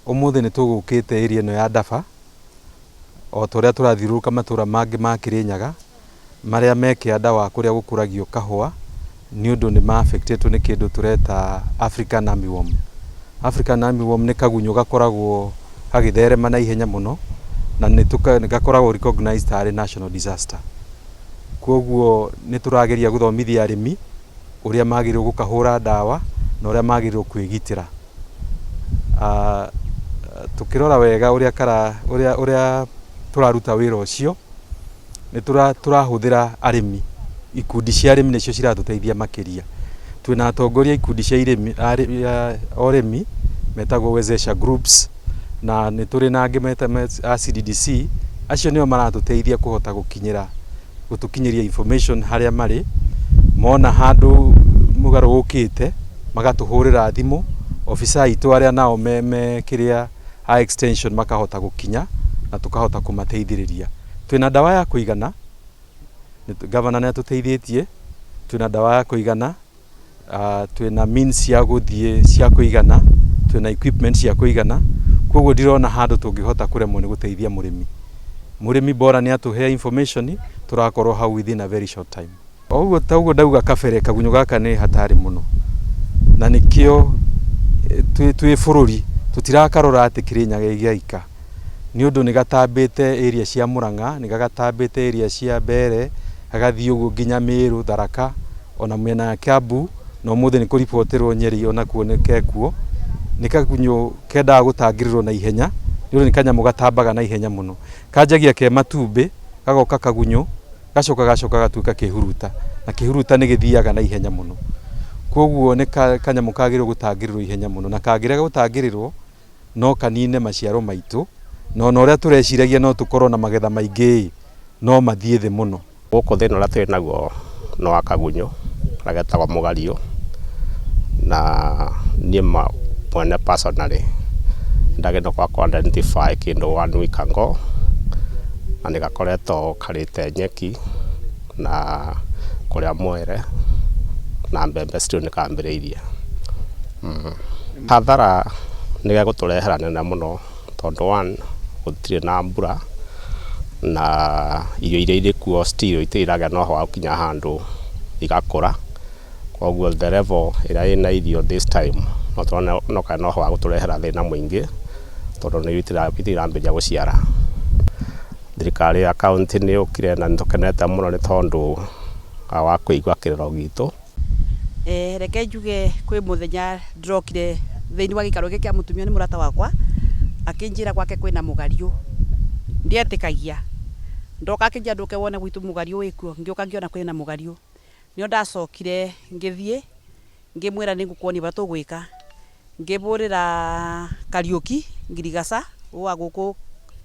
Ũmũthĩ nĩ tũgũkĩte area ĩno ya Daba o ta ũrĩa tũrathiũrũrũka matũra mangĩ ma Kĩrĩnyaga marĩa me kĩanda wa kũrĩa gũkũragio kahũa nĩ ũndũ nĩ ma affectetwo nĩ kĩndũ tũreta African armyworm. African armyworm nĩ kagunyũ gakoragwo gagĩtherema na ihenya mũno na nĩ gakoragwo recognized tarĩ national disaster. Koguo nĩ tũrageria gũthomithia arĩmi ũrĩa magĩrĩirwo gũkahũra ndawa na ũrĩa magĩrĩirwo kwĩgitĩra. Tũkĩrora wega ũrĩa kara ũrĩa ũrĩa tũraruta wĩra ũcio nĩ tũrahũthĩra arĩmi, ikundi cia arĩmi nĩcio ciratũteithia makĩria. Twĩna atongoria a ikundi cia irĩmi ũrĩmi metagwo Wezesha Groups na nĩ tũrĩ na angĩ a CDDC, acio nĩo maratũteithia kũhota gũkinyĩra gũtũkinyĩria information harĩa marĩ, mona handũ mũgarũ ũkĩte magatũhũrĩra thimũ, obithaa aitũ arĩa nao me kĩrĩa a extension makahota gũkinya na tũkahota kũmateithĩrĩria. Twĩna ndawa ya kũigana, gavana nĩ atũteithĩtie, twĩna ndawa ya kũigana, twĩna means cia gũthiĩ cia kũigana, twĩna equipment cia kũigana, koguo ndirona handũ tũngĩhota kũremwo nĩ gũteithia mũrĩmi. Mũrĩmi bora nĩ atũhe information tũrakorwo hau within a very short time. O ũguo ta ũguo ndauga kabere, kagunyũ gaka nĩ hatari mũno na nĩkĩo twĩ bũrũri tũtirakarora atĩ Kĩrĩnyaga ĩgĩaika nĩ ũndũ nĩ gatambĩte area cia Mũrang'a, nĩ gatambĩte area cia Mbeere, gagathiĩ ũguo nginya Mĩrũ, Tharaka ona mĩena ya Kiambu na ũmũthĩ nĩ kũribotirwo Nyeri onakuo nĩ kekuo. Nĩ kagunyũ kendaga gũtangĩrĩrwo na ihenya nĩ ũndũ nĩ kanyamũ gatambaga na ihenya mũno. Kanjagia ke matumbĩ, gagoka kagunyũ, gacoka gacoka gatuĩka kĩhuruta na kĩhuruta nĩ gĩthiaga na ihenya mũno. Koguo nĩ kanyamũ kagĩrĩirwo gũtangĩrĩrwo ihenya mũno na kangĩrega gũtangĩrĩrwo no kanine maciaro maitũ na ona ũrĩa tũreciragia no tũkorwo na magetha maingĩ ĩ, no mathiĩ thĩ mũno. Gũkũ thĩna ũrĩa twĩ naguo nĩ wa kagunyũ karĩa getagwo mũgariũ na niĩ mwene personally ndagĩrĩirwo gũkorwo identify kĩndũ one week ago na nĩ gakoretwo karĩte nyeki na kũrĩa mwere na mbembe still nĩ kambĩrĩirie. Hathara nĩ gegũtũrehera nene mũno tondũ one gũtirĩ na mbura na irio iria irĩ kuo still itirĩ iragĩa na ũhoro wa gũkinya handũ igakũra, koguo the level ĩrĩa ĩna irio this time no tuone no karĩ na ũhoro wa gũtũrehera thĩna mũingĩ tondũ nĩ itirĩ irambĩrĩria gũciara. Thirikari ya county nĩ yũkire na nĩ tũkenete mũno nĩ tondũ wa kũigua kĩrĩro gitũ. Reke njuge kwĩ mũthenya ndĩrokire thĩinĩ wa gĩikaro gĩkĩ kĩa mũtumia nĩ mũrata wakwa akĩnjĩra gwake kwĩna mũgariũ, ndietĩkagia, ndoka akĩnjĩra ndũke wone gwitũ mũgariũ wĩkuo, ngĩũka ngĩona kwĩna mũgariũ, nĩo ndacokire ngĩthiĩ ngĩmwĩra nĩ ngũkuonia ũrĩa tũgwĩka, ngĩbũrĩra Kariũki ngirigaca wa gũkũ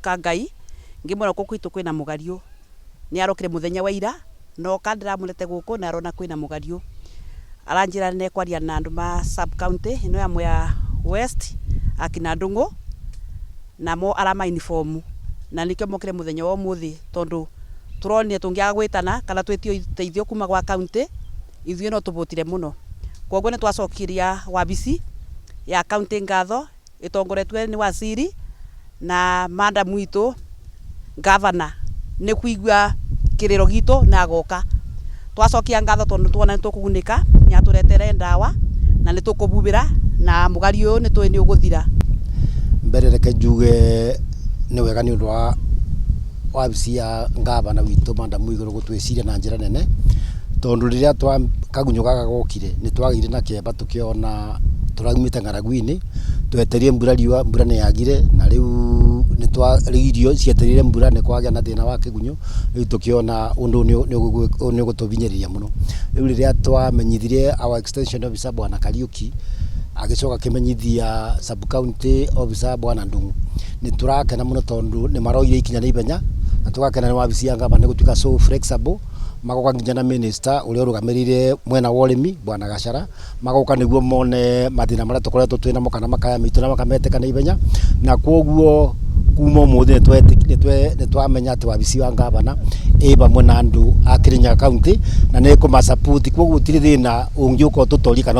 Kangai, ngĩmwĩra gũkũ gwitũ kwĩna mũgariũ, nĩ arokire mũthenya wa ira noka ndĩramũrete gũkũ na arona kwĩna mũgariũ, aranjĩra nĩ ekwaria na andũ ma sub county ĩno ya Mwea West akina Ndung'u namo arama inform na nĩkĩo mokire mũthenya wa ũmũthĩ tondũ tũronire tũngĩaga gwĩtana kana twĩtie ũteithio kuma gwa county ithuĩ no tũbũtire mũno, koguo nĩ twacokiria wabici ya county ngatho ĩtongoretio nĩ waziri na madam witũ gavana nĩ kũigua kĩrĩro gitũ na agoka. Twacokia ngatho tondũ nĩ tuona nĩ tũkũgunĩka nĩ atũretere ndawa na nĩ tũkũbubĩra na mũgari ũyũ nĩ tũĩ nĩ ũgũthira. Mbere reke njuge nĩ wega nĩ ũndũ wa wabici ya ngavana witũ madam Igũrũ gũtwĩciria na njĩra nene tondũ rĩrĩa twa kagunyũ gaka gokire nĩ twagĩire na kĩeba tũkĩona tũraumĩte ng'aragu-inĩ twetereire mbura riũa mbura nĩ yagire na rĩu nĩ twa rĩu irio cietereire mbura nĩ kwagĩa na thĩna wa kĩgunyũ rĩu tũkĩona ũndũ ũyũ nĩ ũgũtũhinyĩrĩria mũno. Rĩu rĩrĩa twamenyithirie our extension officer bwana Kariuki agĩcoka akĩmenyithia sub county officer bwana Ndung'u nĩ tũrakena mũno tondũ nĩ maroire ikinya na ihenya na tũgakena nĩ wabici ya ngavana nĩ gũtuĩka so flexible magoka nginya na minister ũrĩa ũrũgamĩrĩire mwena wa ũrĩmi bwana Gachara magoka nĩguo mone mathĩna marĩa tũkoretwo twĩ namo kana makaya maitũ na makametĩka na ihenya na koguo kuma ũmũthĩ nĩ twamenya atĩ wabici wa ngavana ĩ hamwe na andũ a Kirinyaga county na nĩ ĩkũma support koguo gũtirĩ thĩna ũngĩũka ũtũtorie kana.